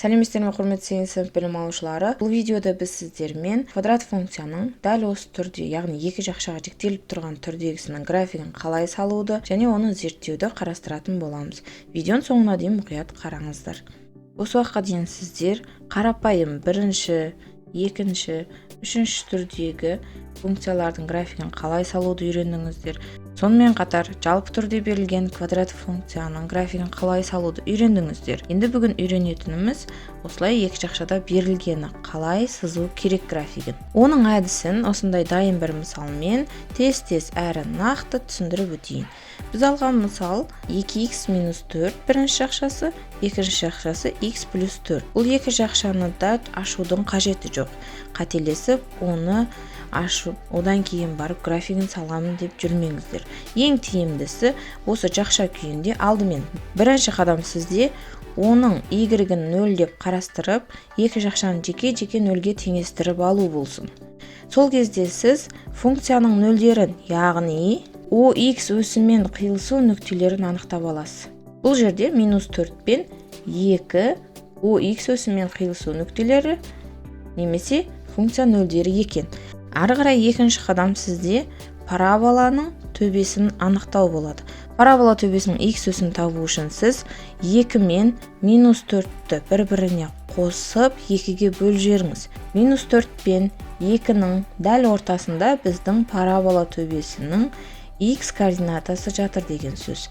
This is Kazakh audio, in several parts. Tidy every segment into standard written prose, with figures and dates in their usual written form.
Сәлеметсіздер ме, құрметті сегізінші сынып білім алушылары! Бұл видеода біз сіздермен квадрат функцияның дәл осы түрде, яғни екі жақшаға жіктеліп тұрған түрдегісінің графигін қалай салуды және оны зерттеуді қарастыратын боламыз. Видеоның соңына дейін мұқият қараңыздар. Осы уақытқа дейін сіздер қарапайым бірінші, екінші, үшінші түрдегі функциялардың графигін қалай салуды үйрендіңіздер. Сонымен қатар жалпы түрде берілген квадрат функцияның графигін қалай салуды үйрендіңіздер. Енді бүгін үйренетініміз осылай екі жақшада берілгені қалай сызу керек графигін. Оның әдісін осындай дайын бір мысалмен тез-тез әрі нақты түсіндіріп өтейін. Біз алған мысал 2х минус 4 бірінші жақшасы, екінші жақшасы x плюс 4. Бұл екі жақшаны да ашудың қажеті жоқ. Қателесіп, оны ашып, одан кейін барып графигін саламын деп жүрмеңіздер. Ең тиімдісі осы жақша күйінде алдымен бірінші қадам сізде оның y-ін 0 деп қарастырып, екі жақшаны жеке-жеке нөлге теңестіріп алу болсын. Сол кезде сіз функцияның нөлдерін, яғни OX өсімен қиылысу нүктелерін анықтап аласыз. Бұл жерде минус 4 пен 2 OX өсімен қиылысу нүктелері немесе функция нөлдері екен. Ары қарай екінші қадам сізде параболаның төбесін анықтау болады. Парабола төбесінің x өсін табу үшін сіз 2 мен минус 4-ті бір-біріне қосып 2-ге бөліп жіберіңіз. Минус 4 пен 2-нің дәл ортасында біздің парабола төбесінің x координатасы жатыр деген сөз.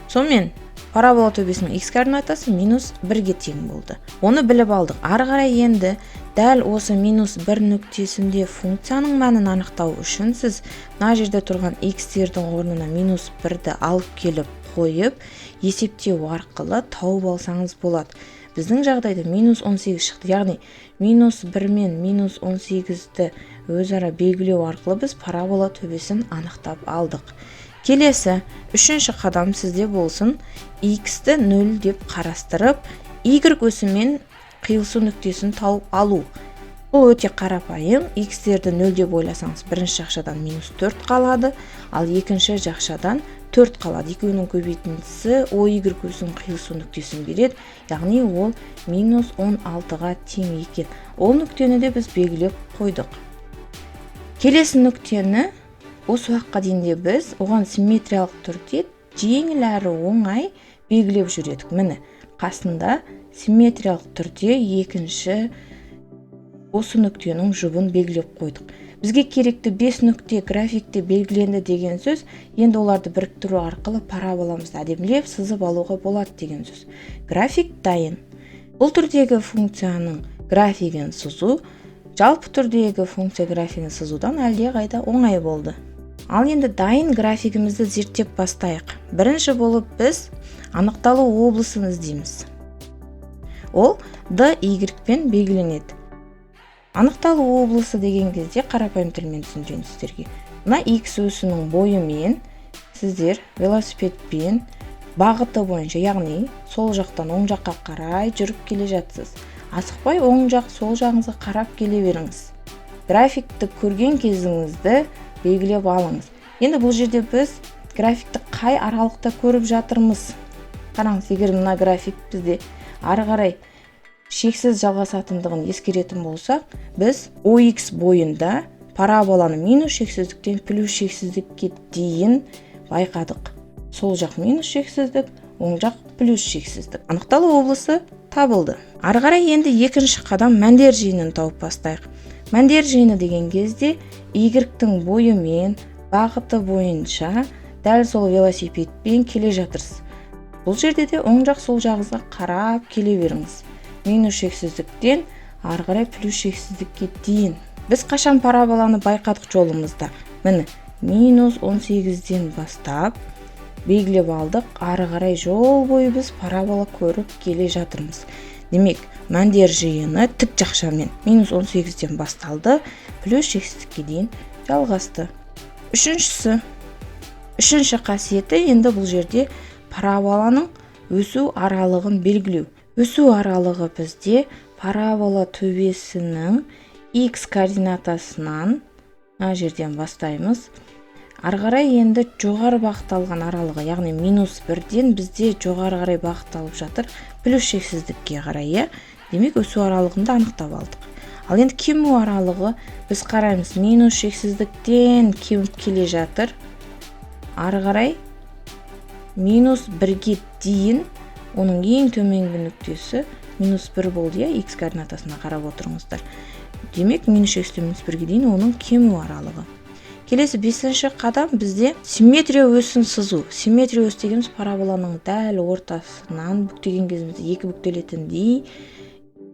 Сонымен парабола төбесінің x координатасы минус 1-ге тең болды. Оны біліп алдық. Ары қарай енді дәл осы минус 1 нүктесінде функцияның мәнін анықтау үшін сіз мына жерде тұрған x-тердің орнына минус 1-ді алып келіп қойып, есептеу арқылы тауып алсаңыз болады. Біздің жағдайда минус 18 шықты, яғни минус 1 мен минус 18-ді өзара белгілеу арқылы біз парабола төбесін анықтап алдық. Келесі үшінші қадам сізде болсын x-ті 0 деп қарастырып, y өсімен қиылысу нүктесін тауып алу. Бұл өте қарапайым. X-терді 0 деп ойласаңыз, бірінші жақшадан минус 4 қалады, ал екінші жақшадан 4 қалады. Екеуінің көбейтіндісі OY өсінің қиылысу нүктесін береді, яғни ол минус 16-ға тең екен. Ол нүктені де біз белгілеп қойдық. Келесі нүктені осы уақытқа дейін де біз оған симметриялық түрде жеңіл әрі оңай белгілеп жүр едік. Міне, қасында симметриялық түрде екінші осы нүктенің жұбын белгілеп қойдық. Бізге керекті 5 нүкте графикте белгіленді деген сөз. Енді оларды біріктіру арқылы параболамызды әдемілеп сызып алуға болады деген сөз. График дайын. Бұл түрдегі функцияның графигін сызу жалпы түрдегі функция графигін сызудан әлдеқайда оңай болды. Ал енді дайын графигімізді зерттеп бастайық. Бірінші болып біз анықталу облысын іздейміз. Ол dy пен белгіленеді. Анықталу облысы деген кезде қарапайым тілмен түсіндірейін сіздерге. Мына x өсінің бойымен сіздер велосипедпен бағыты бойынша, яғни сол жақтан оң жаққа қарай жүріп келе жатсыз. Асықпай оң жақ, сол жағыңызға қарап келе беріңіз. Графикті көрген кезіңізді белгілеп алыңыз. Енді бұл жерде біз графикті қай аралықта көріп жатырмыз? Қараңыз, егер мына график бізде ары қарай шексіз жалғасатындығын ескеретін болсақ, біз OX бойында параболаны минус шексіздіктен плюс шексіздікке дейін байқадық. Сол жақ минус шексіздік, оң жақ плюс шексіздік. Анықталу облысы табылды. Ары қарай енді екінші қадам, мәндер жиынын тауып бастайық. Мәндер жиыны деген кезде y-тің бойымен бағыты бойынша дәл сол велосипедпен келе жатырсыз. Бұл жерде де оң жақ, сол жағыңызға қарап келе беріңіз. Минус шексіздіктен ары қарай плюс шексіздікке дейін. Біз қашан параболаны байқадық жолымызда? Міне, минус 18-ден бастап белгілеп алдық. Ары қарай жол бойы біз парабола көріп келе жатырмыз. Демек, мәндер жиыны тік жақшамен минус 18-ден басталды, плюс шексіздікке дейін жалғасты. Үшіншісі, үшінші қасиеті енді бұл жерде параболаның өсу аралығын белгілеу. Өсу аралығы бізде парабола төбесінің x координатасынан мына жерден бастаймыз. Ары қарай енді жоғары бағытталған аралығы, яғни минус бірден бізде жоғары қарай бағытталып жатыр, плюс шексіздікке қарай, иә. Демек, өсу аралығын да анықтап алдық. Ал енді кему аралығы біз қараймыз, минус шексіздіктен кеміп келе жатыр. Ары қарай минус 1-ге дейін оның ең төменгі нүктесі минус 1 болды, иә, x координатасына қарап отырыңыздар. Демек, минус шексіздіктен минус 1-ге дейін оның кему аралығы. Келесі 5-ші қадам бізде симметрия өсін сызу. Симметрия өсі дегеніміз параболаның дәл ортасынан бүктеген кезімізде екі бүктелетіндей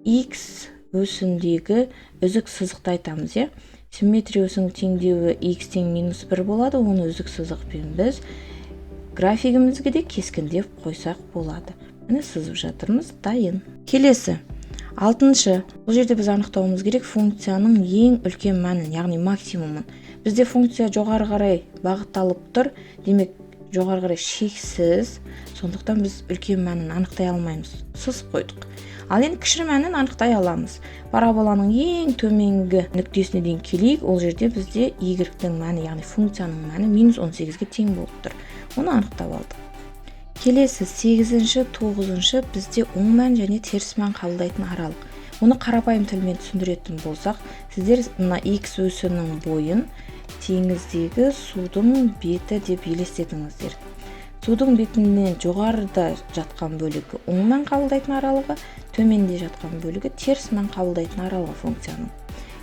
x өсіндегі үзік сызықты айтамыз, иә. Симметрия өсінің теңдеуі x тең минус 1 болады. Оны үзік сызықпен біз графигімізге де кескіндеп қойсақ болады. Міне, сызып жатырмыз, дайын. Келесі 6-шы, бұл жерде біз анықтауымыз керек функцияның ең үлкен мәнін, яғни максимумын. Бізде функция жоғары қарай бағытталып тұр, демек жоғары қарай шексіз, сондықтан біз үлкен мәнін анықтай алмаймыз, сызып қойдық. Ал енді кіші мәнін анықтай аламыз. Параболаның ең төменгі нүктесіне дейін келейік, ол жерде бізде y-тің мәні, яғни функцияның мәні минус 18-ге тең болып тұр. Оны анықтап алдық. Келесі 8-ші, 9-шы бізде оң мән және теріс мән қабылдайтын аралық. Оны қарапайым тілмен түсіндіретін болсақ, сіздер мына x өсінің бойын теңіздегі судың беті деп елестетіңіздер. Судың бетінен жоғарыда жатқан бөлігі оң мән қабылдайтын аралығы, төменде жатқан бөлігі теріс мән қабылдайтын аралығы функцияның.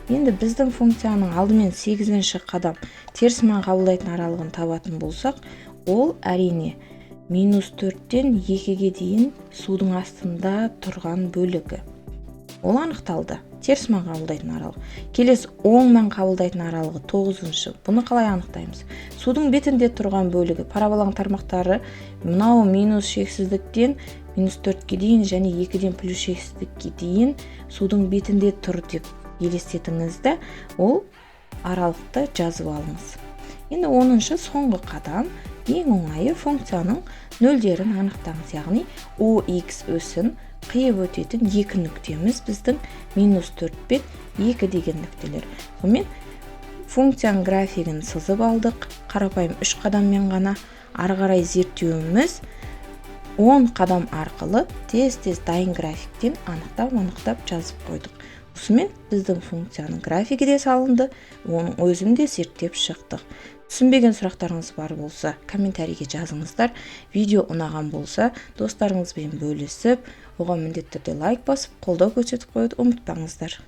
Енді біздің функцияның алдымен 8-ші қадам теріс мән қабылдайтын аралығын табатын болсақ, ол әрине минус 4-тен 2-ге дейін судың астында тұрған бөлігі. Ол анықталды. Теріс мән қабылдайтын аралық. Келесі оң мән қабылдайтын аралығы 9-шы. Бұны қалай анықтаймыз? Судың бетінде тұрған бөлігі, параболаның тармақтары мынау минус шексіздіктен минус 4-ке дейін және 2-ден плюс шексіздікке дейін судың бетінде тұр деп елестетіңіз де, ол аралықты жазып алыңыз. Енді 10-шы соңғы қадам, ең оңайы функцияның нөлдерін анықтаңыз, яғни OX өсін қиып өтетін екі нүктеміз біздің минус 4 пен 2 деген нүктелер. Сонымен функцияның графигін сызып алдық, қарапайым 3 қадаммен ғана. Ары қарай зерттеуіміз 10 қадам арқылы тез-тез дайын графиктен анықтап жазып қойдық. Осымен біздің функцияның графигі де салынды, оның өзін де зерттеп шықтық. Түсінбеген сұрақтарыңыз бар болса, комментарийге жазыңыздар. Видео ұнаған болса, достарыңызбен бөлісіп, оған міндетті түрде лайк басып, қолдау көрсетіп қоюды ұмытпаңыздар.